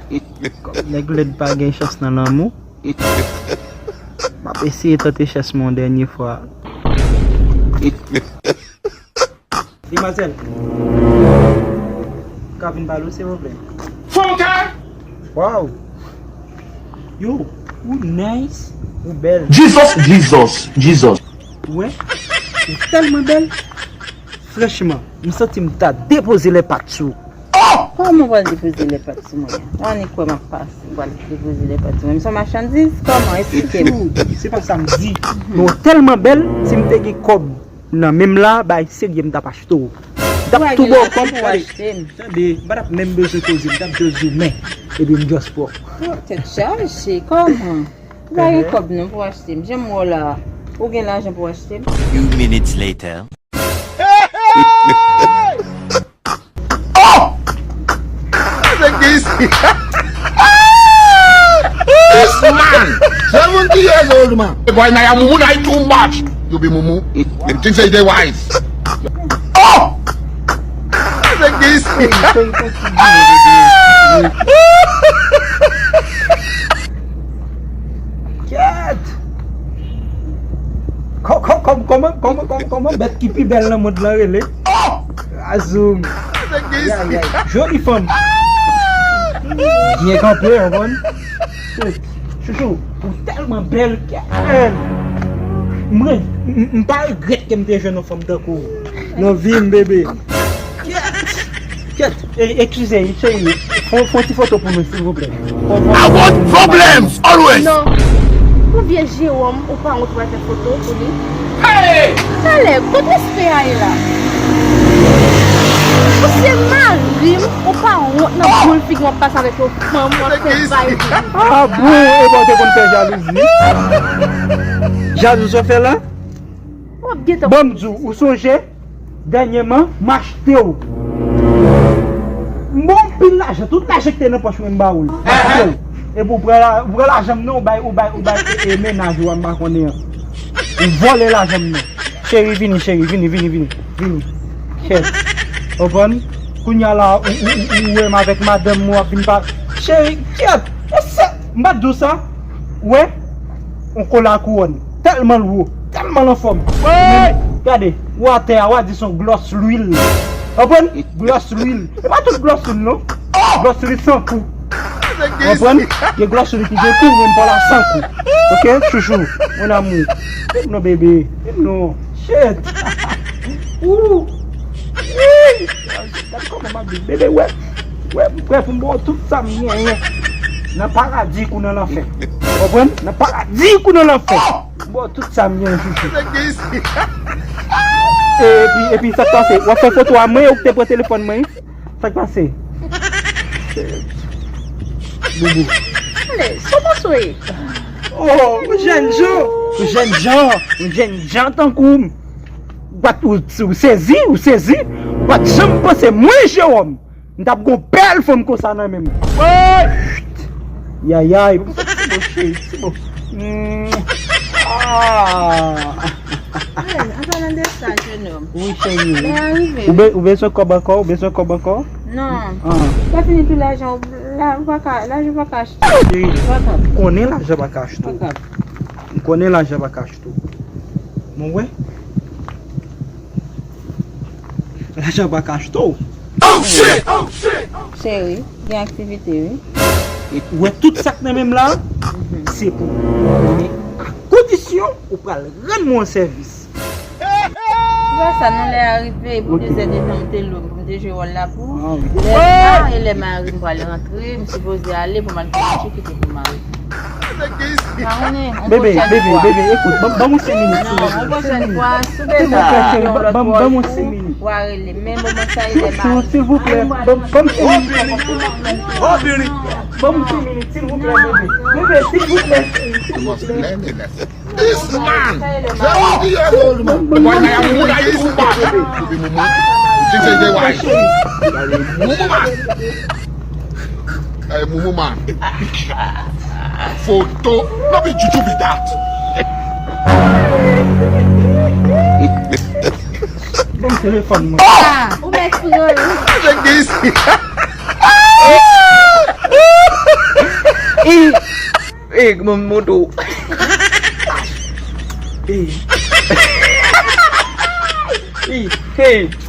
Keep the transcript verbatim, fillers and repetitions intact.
Kòm nèg lèd pa gen chans nan lanmou, m ap eseye tante chans mwen yon dènye fwa. Demwazèl, ka vin pale w, silvouplè? Fon kè! Waw! Yo, ou nice, ou bèl. Jesus, Jesus, Jesus. Wè, ou tèlman bèl. Franchman, m santi m ta depoze lè pat sou ou. Kòman w pral depoze lè pat sou mwen? Ou annik kwè m ap pase, ou pral depoze lè pat sou mwen. M se yon machandiz? Kòman? Esplike m. Chouchou, se pa sa m di. Men w tèlman bèl, si m te gen kòb nan men m la, bay serye, m t ap achte w. M t ap tou ba w kòb, gade. Tande, m pa t ap menm bezwen koze, m t ap just zoumen. Epi m just pran w. Oh, tèt chaje, kòman? Ou pa gen kòb non pou w achte m. Jan m wè w la, ou gen lajan pou w achte m? Few minutes later. Oh! Nèg gen isi. This man! Seventy years old man. Boy, now you mumu, now you too much. You be mumu. You think say they wise. Oh! Nèg gen isi. Kèt! Kò- kò- kòm- Kòman, kòman, kòman, kòman bèt ki pi bèl nan mond lan rele? Azoum. Ayayay. Joli fanm. Byen kanpe, w konprann? Chouchou, ou tèlman bèl, kèt. Mwen, m- m pa regrèt ke m te jwenn yon fanm tankou w nan vi m, bebe. Kèt! Kèt! E, eskize, cheri, fè, fè yon ti foto pou nou, silvouplè. I want problems always! Non. Pou vye Jewòm, ou pa wont pou al fè foto pou li? Hey! Talè, kot respè a ye la? Ou se mari m, ou pa wont nan boul figi w ap pase avèk yon fanm, w ap fè vay pou li. Ah bon, e bon, ou te konn fè jalouzi? Jalouzi w fè la? W ap gentan. Bon, m di w, ou sonje? Dènyèman, m achte w. M ba w anpil lajan, tout lajan ki te nan pòch mwen, m ba w l. M achte w. Epi w pran la- w pran lajan m nan, ou bay- ou bay- ou bay e- e mennaj ou a, m pa konnen an. Ou vòlè lajan m nan. Cheri, vini, cheri, vini, vini, vini. Vini. Kèt. Ou konprann? Kounye a la, ou, ou, ou, ou wè m avèk madanm mwen, w ap vin pa- Cheri, kèt. E sa, m pa t di w sa? Ou wè? On kola kouwòn. Tèlman l wo, tèlman l anfòm. Gade, ou atè a, w a di se yon glòs lwil. Konprann? Glòs lwil. E pa tout glòs lwil, non. Glòs lwil san kou. Konprann? Gen glòs lwil ki gen kou, men m pa la san kou. Oke, chouchou, mon amour. Vin non, bebe. Vin non. Shit. Ooh. Gad kòman m ap viv. Bebe, wè. Wè, m prè pou m ba w tout sa m genyen. Nan paradi kou nan lanfè. Konprann? Nan paradi kou nan lanfè. M ba w tout sa m genyen, chouchou. Epi, epi, sa k pase? W ap fè foto a mwen, ou k te pran telefòn mwen? Sa k pase? Boubou. Ale, sou konswe. Oh, ou jèn jan. Ou jèn jan. Ou jèn jan tankou m. Ou pa t- ou, ou sezi, ou sezi. Ou pa t janm panse mwen, Jewòm, m t ap gon bèl fanm konsa nan men m. Yayay, bon, se bon, cheri, se bon. Mm. Ah. An palan de sa, jennonm. Wi, cheri. Lè a rive. Ou be- ou bezwen kòb ankò? Ou bezwen kòb ankò? Non. Ah. Sa fini tou lajan, la- ou pa ka, lajan pa ka achte. Cheri, ou konnen lajan pa ka achte. M konnen lajan pa ka achte w. Mwen wè. Lajan pa ka achte w. Cheri, gen aktivite, wi. Ou wè tout sa k nan men m la, se pou ou. Men a kondisyon ou pral rann mwen yon sèvis. Ou wè sa, non, lè a rive, pou de zè de tan m te lou, m te jwe wòl la pou ou. Lè sa, e lè mari m pral rantre, m sipoze ale pou m al fè yon ti kite pou mari m. Bebe, bebe, bebe, ekout, ban m- ban m yon senk minit, silvouplè. Non, yon pwochèn fwa, si w bezwen yon lòt wòl tou, w a rele. Men moman sa, e lè mari m. Chouchou, silvouplè, ban m- ban m senk minit. Ban m senk minit, silvouplè, bebe. Bebe, silvouplè, silvouplè. This man, seventy years old man. The boy, now you move, now you move back. You be mumu. You think say they wise? Mumu man. Hey, mumu man. Foto. No be juju be that. Bon, telefòn mwen. Ah! Ou mèt pran l. Check this. Ey, ey, mwen montre w. Ey. Ey, hey.